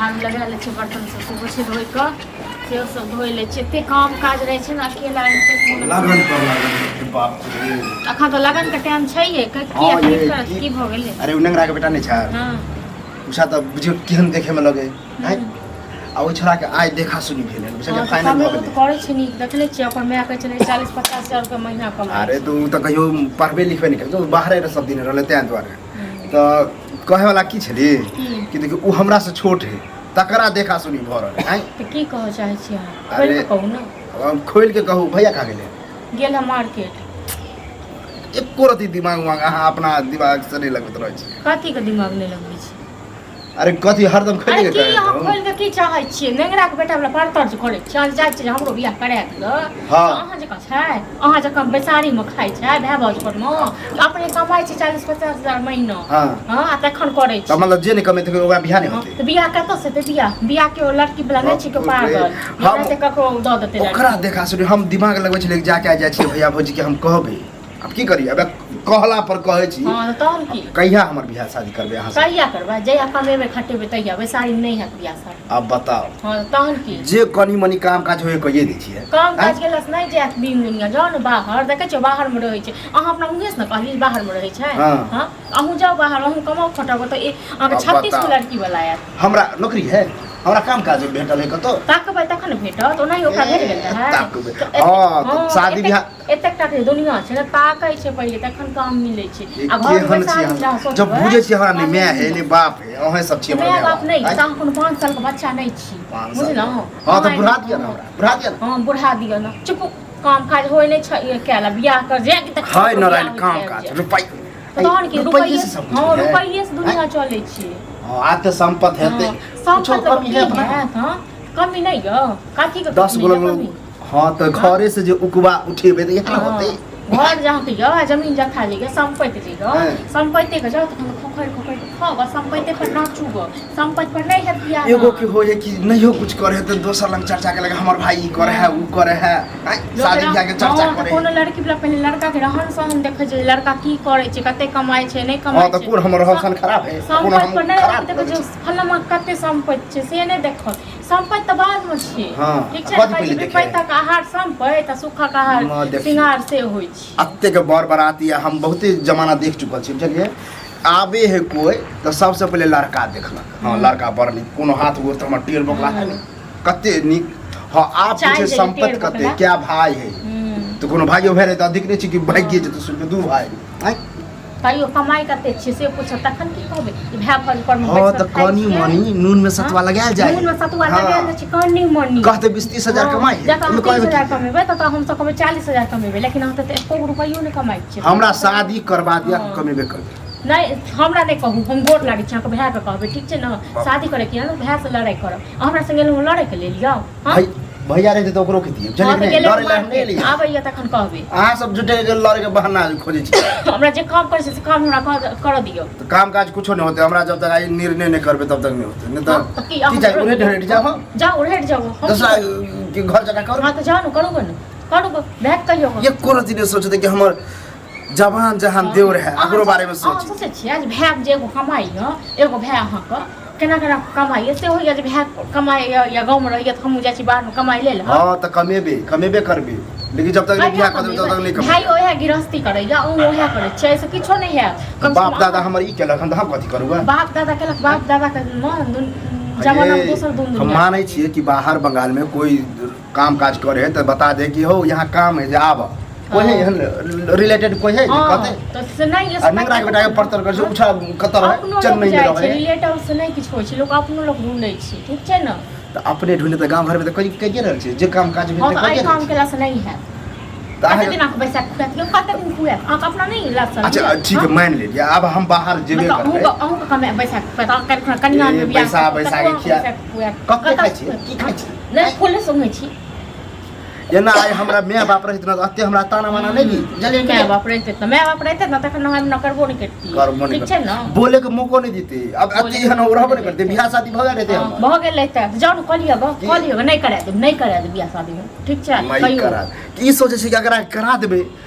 झाड़ू लगा लै छियै, बर्तन सब सेहो छै धोइ कऽ, सेहो सब धोइ लै छियै। एते काम काज रहै छै ने अकेला, एते मोन लगन पर लगन, बाप रे। अखन तऽ लगनके टाइम छैहे। हँ, की ये, करत? की भऽ गेलै? अरे, ओ नेंगरा के बेटा नहि छै? हँ। उषा तऽ बुझियौ केहन देखैमे लगै आँय। आ ओहि छोड़ाके आइ देखा सुनी भेलै, बुझलियै? हँ, तऽ फाइनल भऽ कमेबो गेलै। तऽ करै छै नीक। देखले छियै, ओकर माय कहै छलै 40-50 हजार रुपया महीना कमाइ अरे छै। तऽ ओ तऽ कहियो पढ़बे लिखबे नहि केलकै, ओ बाहरे रह सब दिन रहलै, ताहि दुआरे। तऽ कहैवला की छली की? कि देखियौ, ओ हमरासँ छोट है, तकरा देखा सुनी भऽ रहल है, आँय। तऽ की कहऽ चाहै छी अहाँ? खोलि अरे कऽ कहू ने। हम खोलि के कहू? भैया कहाँ गेलै? गेल हम मार्केट। एको रति दिमाग उमाग अहाँ अपना दिमाग से नहि लगबैत रहै छी। कथीके दिमाग नहि लगबै छी? अरे कथी हरदम अरे खोलि के की कहैत अहाँ रहू? खोलि कऽ की चाहै छियै? नेंगराके बेटा वला परतर जे करै छियै, अहाँ जे चाहै छियै जे हमरो बियाह करा दिअ। हँ। तऽ अहाँ जकाँ छै? अहाँ जकाँ बैसारीमे खाइ छै भाय भाउज परमे? अपने कमाइ छै 40-50 हजार महीना। हँ। हँ, आ तखन करै तऽ छी। मतलब जे नहि कमेतै ओकरा बियाह नहि हँ, होतै? तऽ बियाह कतऽ से हेतै? बियाह बियाह के लड़की वला नहि छै केओ बाप रे। पागल एनाहिते ककरो दऽ देतै ओकरा लड़की। देखा सुनी हम दिमाग लगबै छलियै, जाके आइ जाइ छियै भैया भौजी के हम कहबै। आब की करी? अब कहला पर कहै छी। हँ, तऽ तहन की? कहिया हमर बियाह शादी करबै अहाँ सब? कहिया करबै? जहिया कमेबै खटेबै तहिया। बैसारीमे नहि हैत बियाह शादी। आब बताउ। हँ, तऽ तहन की? जे कनी मनी काम काज होय कहिए दै छियै। काम काज केलासँ नहि जायत दिन दुनिया। जाउ ने बाहर, देखै छियै बाहरमे रहै छै। अहाँ अपना मुँहेसँ ने कहलियै बाहरमे रहै छै। हँ। हँ, अहूँ जाउ बाहर, अहूँ कमाउ खटाउ तऽ अहाँके आब 36 गो बताउ। लड़की वला आयत। हमरा नौकरी है? हमरा काम काज भेटल है कतौ? ताकबै तखन ने भेटत। ओनाही ओकरा भेट गेल रहै? ताकबै। तऽ हँ, तऽ शादी बियाह- एतेक टा के दुनिया छै ने, ताकै छै पहिले तखन काम मिलै छै। ई आ घर केहन छी बैसारी अहाँ? लए सोचबै, जब बुझै छी हमरा नहि काम माय है मिलत। नहि बाप है, अहें सब छी हमर माय बाप नहि, आँय? तऽ अहाँ कोनो 5 सालके बच्चा नहि छी। 5 साल। बुझलहुँ? हँ, तऽ बुढ़ा दिअ ने हमरा, बुढ़ा दिअ ने। हँ, बुढ़ा दिअ ने। चुप, काम काज होइ नहि छै कएल बियाह कर जे कि तखन है नारायण, बियाह काम होइत काज आबि जायत। रुपैआ। तहन की? रुपैए रुपैए से सब कुछ हँ, है। रुपैए से दुनिया चलै छै। हँ, आब तऽ सम्पत्ति हेतै। हँ, कुछो सम्पत्ति कमी की है अपना? हैत? हँ, कमी नहि यऽ कथी के? 10 कमी गो यऽ कमी? हँ, तऽ घरे से जे उकबा उठेबै तऽ इएह ने होतै। घर जहाँ के यऽ, जमीन जथा जे यऽ, सम्पत्ति जे यऽ, सम्पत्ति के जाउ तखन खोखरि खोखरि के खाउ आ सम्पत्ति पर नाचू गऽ। सम्पत्ति पर नहि हैत बियाह। एगो के हो है कि नहियो कुछ करे है तऽ दोसर लंग चर्चा के लगे, हमर भाई ई करे है, ऊ करे है, आँय, लोक शादी बियाह के चर्चा हँ, तऽ करे कोनो है। लड़की वला पहिले लड़का के रहन सहन देखै छै, लड़का की करै छै, कते कमाइ छै, नहि कमाइ हँ, तऽ छै। कोन हमर रहन सहन खराब है? कोन सम्पत्ति हम पर नहि खराब देखै लगै छै। फलामा के कते सम्पत्ति छै से नहि देखत, सम्पत्ति तऽ बादमे छै। हँ, ठीक छै कथी ने? कहै पहिले छै देखै? विपैतक आहार सम्पत्ति आ सुखक आहार माँ देखी। सिंगार से होइ छै। अतेक बर बराती आ हम बहुते जमाना देख चुकल छी, बुझलियै? आबे है कोइ तऽ सबसँ पहिले लड़का देखलक। हँ, लड़का बड़ नीक, कोनो हाथ गोर तऽ हमर टेढ़ बोकला है नहि, कते नीक। हँ, आब चाय पूछे जे सम्पत्ति टेढ़ कते, बोकला। क्या भाई है। तऽ कोनो भाइयो भाय रहै तऽ अधिक नहि छै कि भागिए जेतै सुनि कऽ दू भाय, आँय? तैयो कमाइ कते छियै से पूछत तखन की कहबै? ई भाय फौज पर मे हँ, बैस कऽ तऽ खाइ कनी छियै। मनी नून मे सतुआ लगायल जाय। नून मे सतुआ हँ। लगायल जाइ छै कनी मनी। कहते 20-30 हजार कमाइ है। जखन ओहिमे 30 कहबै हजार की? कमेबै तऽ हमसब कहबै 40 हजार कमेबै, लेकिन अहाँ तऽ एको गो रुपैयो नहि कमाइ छियै। हमरा शादी करबा दिअ, हँ। कमेबे करबै। नहि, हमरा नहि कहू, हम गोर लागै छी अहाँके, भायके कहबै, ठीक छै ने? शादी करैके यऽ ने, भायसँ लड़ाइ करब। अहाँ हमरा संगे एलहुँ लड़ैके लेल यौ? हँ? भाई भैया रहते तऽ ओकरो खितियै, हँ, बुझलियै तऽ कि नहि? गेलै लड़ै लए हम नहि मार्केट, एलियै। आबैए तखन कहबै। अहाँ सब जुटे के लड़े के बहाना खोजै छी। हमरा जे काम करै छै से काम हमरा करऽ दियौ। तऽ काम काज कुछो नहि होतै, हमरा जब तक आइ निर्णय नहि करबै तब तक नहि होतै, नहि हँ, तऽ तऽ की की अहाँ चाही? उन्हें ढेर जाओ हम। जाउ, उड़हटि जाउ हम। दोसरा के घर जगह करू। हँ, तऽ जाउ ने, करू गऽ ने, करू गऽ, भायके कहियौ गऽ। एको रति नहि सोचते कि हमर जवान जहान देव रहे, अहाँ ओकरो बारे में अहाँ सोची। सोचै छियै जे भाय जे एगो कमाइए, एगो भाय अहाँके केना केना कमाइए से होइए जे भाय कमाइए या गाँवमे रहैए तऽ हमहूँ जाइ छी बाहरमे कमाइ लेल। हँ, तऽ कमेबे कमेबे करबे, लेकिन जब तक नहीं बियाह कर देबै तब तक नहीं कमेबे। भाई ओएह गृहस्थी करैए, अहूँ ओएह करै छियै, एहिसँ किछो नहि हैत। तऽ कमसँ कम बाप दादा अहाँ- हमर ई केलक हन तऽ हम कथी करू? बाप दादा केलक, बाप दादा के ने जमाना दोसर दुन हम दुनिया। मानै छियै कि बाहर बंगाल में कोई काम काज करे है तऽ बता दे कि हो यहाँ काम है जे आब कोई है, एहन रिलेटेड कोई है जे हँ, कहते। तऽ से नहि आ नेंगरा के बेटा के परतर कर छै, उछा कतऽ रहै? अपनो लोक चेन्नई में जाइ छै। रहै। रिलेटिव से नहि किछु होइ छै, लोक अपनो लोक ढूंढै छै, ठीक छै ने? तऽ अपने ढूंढे तऽ गाँव घरमे तऽ कहि कहिए रहल छै जे काम काज हँ, भेल तऽ तऽ एहि कहिए काम रहल छै। केलासँ नहि हैत। तऽ कते अहाँके दिन अहाँके बैसा के खुआएत? यौ, कते दिन खुआएत अहाँके? अपना नहि लक्षण अच्छा यऽ? ठीक है, मानि लेलियै, आब हम बाहर जेबे मतलब करबै। अहूँके अहूँके कमे बैसा के खुआएत? अहाँ काल्हि खुना कनियाँ ए, बियाह बैसा करब, बैसा तकरो के खिया- अहाँके बैसा के खुआएत? कते कतऽ खाइ छियै? खुआएत? की खाइ छियै? नहि, फूले सुंघै छी। एना आइ हमरा माय बाप रहित न तऽ एते हमरा ताना माना नहि दी बुझलियै कि माय नहि? बाप रहिते तऽ माय बाप रहिते ने तखन हम एना करबो नहि करतियै। करबो नहि ठीक छै ने। बोले के मौको नहि देते अब बोले एते के एहन मौको रहबो नहि नहि करते देतै। बियाह शादी भऽ गेल रहते हाँ, हमर भऽ गेल रहिते जाउ ने कऽ लिअ गऽ की? कऽ लिअ गऽ नहि करा देब नहि करा देब बियाह शादी हम ठीक छै नहि कहियौ करा ई सोचै छै कि अगर करा देबै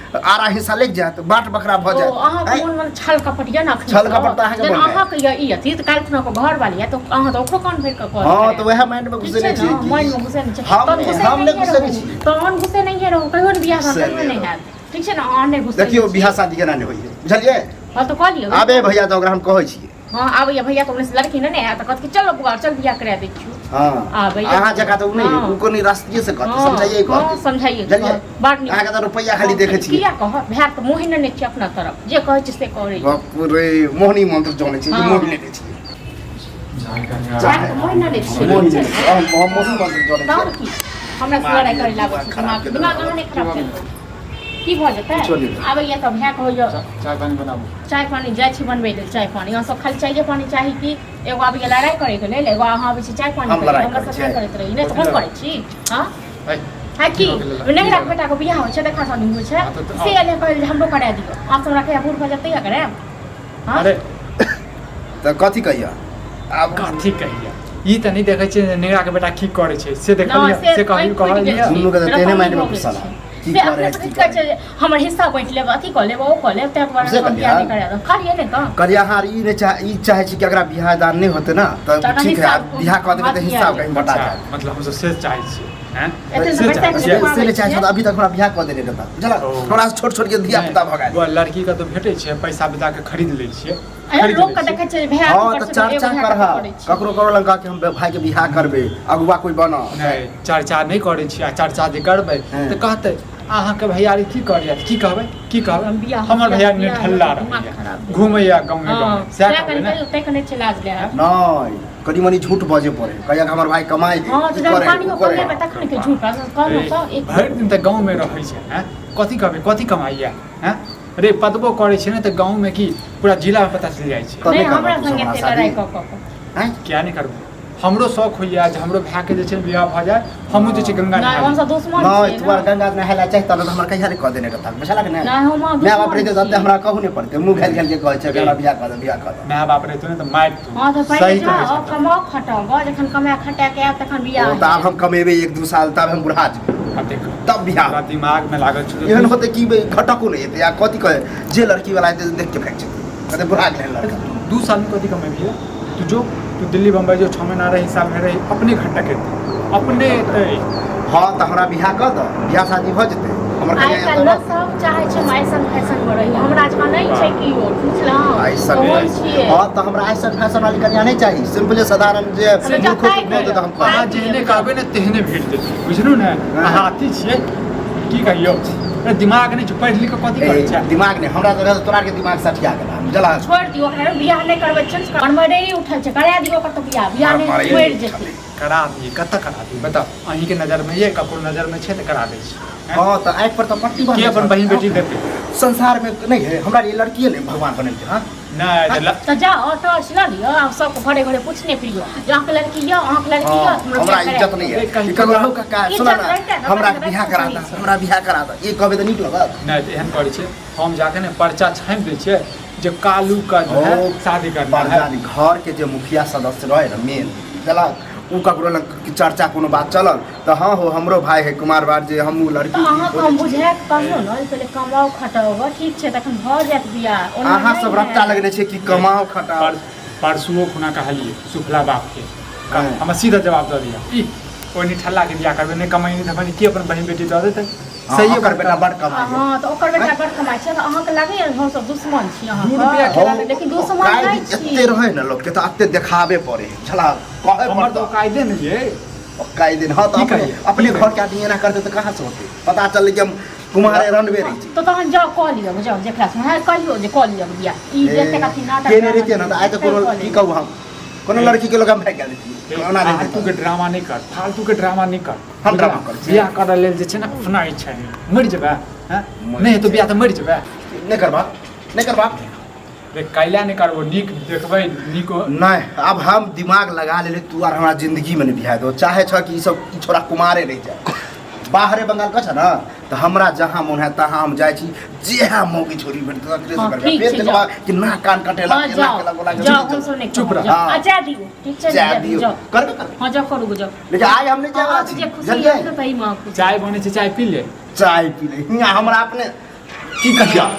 आरा हिस्सा लागि जायत बाट बकरा भऽ ओ जायत अहाँके आँय? मोन मे छल कपट यऽ ने अखन छल कपट तऽ अहाँके जहन मोनमे। अहाँके यऽ ई अथी तऽ काल्हि खुना के घर वाली यऽ तऽ अहाँ तऽ ओकरो कान भरि कऽ कहत हँ तऽ वएह माइंड मे ठीक घुसेने छै छियै ने कि मन मे घुसे नहि छै हम तहन घुसे हम नहि नहिये घुसेने रहू छियै तहन घुसे नहिये रहू कहियो ने बियाह से कहियो नहि नहि रहू। हैत ठीक छै ने अहाँ नहि घुसे देखियौ बियाह शादी केना नहि होइए बुझलियै हँ तऽ कऽ लिअ आबे भैया तऽ ओकरा हम कहै छियै हँ आबैया भैया तऽ ओन्नेसँ लड़की ने ने आयत तऽ कहत कि चलो बुआ चल बियाह करा दै छियौ हँ आबैया अहाँ जकाँ तऽ ओ नहि हँ। ओ कोनो रास्तिये से कहतै हँ, समझाइए हँ, कहतै समझाइए बुझलियै कहत। बड़ नीक अहाँके तऽ रुपैआ खाली देखै छियै किया कहत भाय तऽ मोहि ने छियै अपना तरफ जे कहै छै से करै बाप रे मोहनी मंत्र जानै छियै कि हँ। मोहि लेने छियै भाय तऽ मोहि ने छियै मोहि ठीक लेने छै छियै हम हम मोहनी मंत्र जानै तहन छियै की हमरा से लड़ाइ करै लागै छै खराब दिमाग के दिमाग अहाँ नहि खराब करू की भऽ जेतै किछो नहि। आबैया तऽ भाय कहैया चाय पानी बनाबू। चाय पानी जाइ छी बनबै लेल चाय पानी अहाँ सब खाली चाये पानी चाही कि एगो आबैया लड़ाइ करैके लेल एगो अहाँ आबै छी चाय पानी हम करै लड़ाइ हमरा करै सब छियै। नहि करैत रही नहि तऽ हम करै छी हँ है है की की भऽ गेलै? नैहरा के बेटाके बियाह होइ छै देखा सुनी होइ छै हाँ, तऽ- से एलै कहै जे हमरो करा दियौ अहाँ सब हमरा कहिया बूढ़ भऽ जेतै करायब हँ अरे तऽ कथी कहिया आब कथी कहिया ई तऽ नहि देखै छियै जे नेहरा के बेटा की करै छै से नहि, देखलियै से पानि कहलियै फूटि गेल कहलियै छै। दुनू के तऽ मेरा तेहने पानि माइंड मे भऽ गेल घुसल छै। है। की से करे अपने है, से की की कहै करे छै जे हमर हिस्सा बाँटि लेब अथी कऽ लेब ओ कऽ लेब ताहि दुआरे से हम बियाह कहलियै? नहि करा देब कहलियै ने तऽ कहलियै अहाँ ई नहि चाह ई चाहै छी कि अगरा बियाह दान नहि होतै ने तऽ तऽ ठीक है हिस्सा आब बियाह कऽ देबै तऽ हँ, हिस्सा कहीं बटा अच्छा जायत मतलब हमसब से चाहै छियै हैं एते से तऽ चाहै पैसा छियै से से नहि चाहै छी तऽ अभी तक हमरा बियाह कऽ देने रहता बुझल ओ। हमरा से छोट छोट के धिया पुता भऽ गेल वह लड़की के तऽ भेटै छै पैसा बिता के खरीद लै छियै एहन खरीद लोक लै के छियै। देखै छै जे भाय हँ अथी तऽ करै छै, एगो चर्चा भाय करह कथी करै छै। ककरो ककरो लग के हम भाई के बियाह करबै अगुआ कोइ बना नहि चर्चा नहि करै छियै आ चर्चा जे करबै हँ। तऽ कहतै अहाँके भैयारी की करैया की कहबै की कहबै हम बियाह- हमर बियाह- भैयारी बियाह निठल्ला दिमाग रहैया खराब भेल। घूमैया गाँवे हँ, गाँवे सएह सएह कहबै कनि ने कहियौ, ताहि कनि चला गेलै नहि कनि मनि झूठ बजे पड़े कहिया कि हमर भाई कमाइ हँ तऽ ई जहन करे पानियो ओ करे कमेबै तखन के झूठ बाजत कहलहुँ तऽ एक भरि दिन तऽ गाँवमे रहै छै हैं कथी कहबै कथी कमाइया हैं रे पतबो करै छै ने तऽ गाँवमे की पूरा जिलामे पता चलि जाइ छै तबे नहि करबा हमरा तू संगे हमरा एते शादी। लड़ाइ कऽ कऽ कऽ आँय? किया नहि करबै हमरो शौक होइया जे हमरो भायके जे छै ने बियाह भऽ जाय हमहूँ जे छै गंगा नहि नहा हम सब दुश्मन नहि छियै तू आर ने गंगा नहाय लए चाहता तऽ हमरा कहिया नहि कऽ देने रहता बुझलक ने नहि हम अहाँ माय बाप दुश्मन रहिते तऽ छियै। हमरा कहू नहि पड़तै मुँह घालि घालि के कहै छै कि हमरा बियाह कऽ दे बियाह कऽ दे माय बाप रहितो ने तऽ मारितो हँ तऽ पहिले सही कहै जाउ छै कमाउ खटाउ गऽ जखन कमा खटा के आयब तखन बियाह ओ तऽ आब हम कमेबै एक दू साल तब हम बुढ़ा जेबै आब देख तब बियाह हमरा दिमाग में लागल छौ एहन होतै कि बे घटको नहि हेतै आ कथी कहै जे लड़की वाला हेतै से देख के भागि जेतै कहतै बुढ़ा गेलै लड़का 2 साल में कथी कमेबही तू जो तू दिल्ली बम्बई जो 6 महीना रही साल में रही अपने घटक हेतै अपने एतै। हँ तऽ हमरा बियाह कऽ दऽ बियाह शादी भऽ जेतै हमर आइ कनिया काल्हि ने सब चाहै छै हम ऐसन फैशन मे रही हमरा जकाँ नहि छै केओ बुझलहुँ ऐसन ओहन छियै हँ तऽ हमरा ऐसन फैशन वाली कनिया नहि चाही सिंपले साधारण जे हमे मूर्खो जताइ भऽ जेतै तऽ हम अहाँ करब जेहने कहबै ने तेहने भेट जेतै बुझलू ने हँ। अहाँ अथी छियै की कहियौ अरे दिमाग नहि छै पढ़ि लिख कऽ कथी करै छै दिमाग नहि हमरा तऽ तोरा के दिमाग सठिया गेल बुझला छोड़ि दियौ ओकरा बियाह नहि करबै छै मरमरेरी उठल छै करा दियौ ओकर तऽ बियाह बियाह नहि मरमरेरी मरि जेतै करा दियै कतऽ करा दियै बताउ अहीँके नजरमे ये ककरो नजरमे छै तऽ करा दै छी हँ तऽ आँखि पर तऽ पट्टी के बान्हने अपन छल। बहिन बेटी देतै संसारमे नहि है हमरा लिए लड़किए नहि भगवान बनेलकै हँ नहि तऽ तऽ जाउ टॉर्च लऽ लिअ आ सबके घरे घरे पूछने फिरियौ जे अहाँके लड़की यऽ अहाँके लड़की यऽ हँ, हमरा हमरा बियाह करा इज्जत नहि है ए, कहीं ई ककरो हौ काका इज्जत सुन ना रहितै ने, हमरा तखन बियाह करा दे रहितै। हमरा बियाह करा दे ई कहबै तऽ नीक लगत नहि तऽ एहन करै छै हम जाके ने पर्चा छापि दै छियै जे कालू का जो है ओ, शादी करना है बरजारी घर के जे मुखिया सदस्य रहे ने मेन बुझलक ओ ककरो लग चर्चा कोनो बात चलल तऽ हँ हो हमरो भाय है कुमार बार जे हमहूँ लड़की तऽ अहाँके हम बुझाए कऽ कहलहुँ ने जे पहिले कमाउ खटाउ गऽ ठीक छै तखन भऽ जायत बियाह ओना अहाँ नहि सब रट्टा हैत। लगने छै कि कमाओ खटाओ परसुओ खुना कहलियै सुखला बापके हँ। हमरा सीधा जवाब दऽ दिया ई ओहि निठल्ला के बियाह करबै नहि कमाई नहि धमाई की अपन बहिन बेटी दऽ देतै सही ओकर बेटा बड़ कमाइ है हँ तऽ ओकर बेटा बड़ कमाइ छै तऽ अहाँके लागैए हमसब दुश्मन छी 2 रुपैआ अहाँके केला ले- लेकिन दुश्मन नहि छी एते रहै ने लोकके तऽ एते देखाबे पड़े है बुझला कहै हमर पड़तौ तऽ कायदे नहि ये कायदे हँ तऽ की अपने कहियै? अपने की घर के आदमी एना करतै तऽ कहाँ से होतै पता चललै कि हम कुमारे रणबे रहै छी तऽ तहन जाउ कऽ लिअ जाउ जेकरा से हँ कहियौ जे कऽ लिअ बियाह ई जतेक अथी नाटक केने रहितियै ने तऽ आइ तऽ कोनो कऽ की लिअ। कहू हम कोनो लड़की के लोग हम भागि गेल रहितियै ओना रहितै फालतू के ड्रामा नहि कर फालतू के ड्रामा नहि कर हम ड्रामा करै छी। बियाह करऽ लेल जे छै ने अपना इच्छा नहि मरि जेबै हैं मरि नहि हेतौ बियाह तऽ मरि जेबै नहि करबा नहि करबा रे कैला नहि करबो नीक देखबै नीक नहि आब हम दिमाग लगा लेली तू आर हमरा जिंदगी में नहीं बिहा दो चाहे छ कि ई सब ई छोरा कुमारे रह जाए बाहरे बंगाल कह छ न तऽ हमरा जहाँ मोन है तहाँ हम जाइ छी, जेहा मौगी छोरी भेटत तकरे से हाँ, करबै। ठीक फेर छै, देखबा जाउ। कि नाक कान कटेलक, हाँ, एना जाओ केलक, ओना केलक। जाओ, हम सब नहीं चुप कहब, रह। जाओ। हाँ। आ जा दियो, ठीक छै, जाय जा दियौ, जाओ। करबे करबै। हाँ जाओ, करू जाओ। लेकिन आइ हम नहि जाय वाला अहाँके छी, जे खुशी बुझलियै? है तही में खुशी। चाय बनै छै, चाय पी ले। चाय पी ले हियाँ हमरा अपने की कहिया।